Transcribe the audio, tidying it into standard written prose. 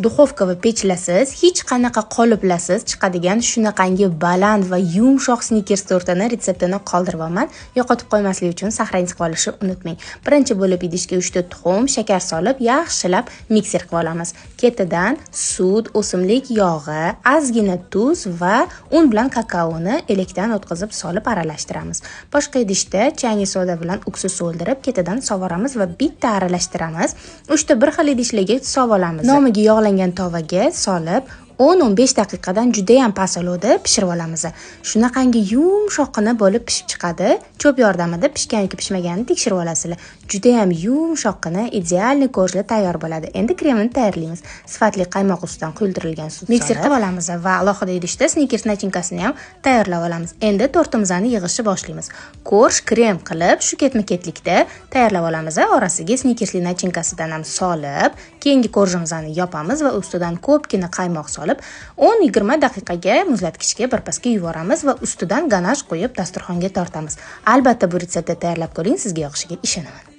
Duxovka va pechlasiz, hech qanaqa qoliplasiz chiqadigan shunaqangi baland va yumshoq Snickers tortini retseptini qoldiryapman. Yo'qotib qo'ymaslik uchun сохранить qilib olishni unutmang. Birinchi bo'lib idishga 3 ta tuxum, shakar solib, yaxshilab mikser qilib olamiz. Ketidan sut, o'simlik yog'i, ozgina tuz va un bilan kakaoni elakdan o'tkazib solib aralashtiramiz. Boshqa idishda changi soda bilan uksus so'ldirib, ketidan sovoramiz va bitta aralashtiramiz. 3 ta bir xil idishlarga solib olamiz. Nomiga yog'langan tovaga solib 10-15 daqiqadan juda ham past olovda pishirib olamiz. Shunaqangi yumshoqqina bo'lib pishib chiqadi. Cho'p yordamida pishgan yoki pishmaganini tekshirib olasizlar. Juda ham yumshoqqina, идеальный корж lar tayyor bo'ladi. Endi kremini tayyorlaymiz. Sifatli qaymoq ustidan quyultirilgan sut mikser qilib olamiz va alohida idishda Snickers начинка sini ham tayyorlab olamiz. Endi tortimizni yig'ishni boshlaymiz. Корж krem qilib, shu ketma-ketlikda tayyorlab olamiz. Orasiga Snickersli начинка sidan ham solib, keyingi корж imizni yopamiz va ustidan ko'pgina qaymoq solib 10-20 daqiqaga muzlatgichga birpasga yuboramiz va ustidan ganash qo'yib dasturxonga tortamiz. Albatta bu retseptni tayyorlab ko'ring, sizga yoqishiga ishonaman.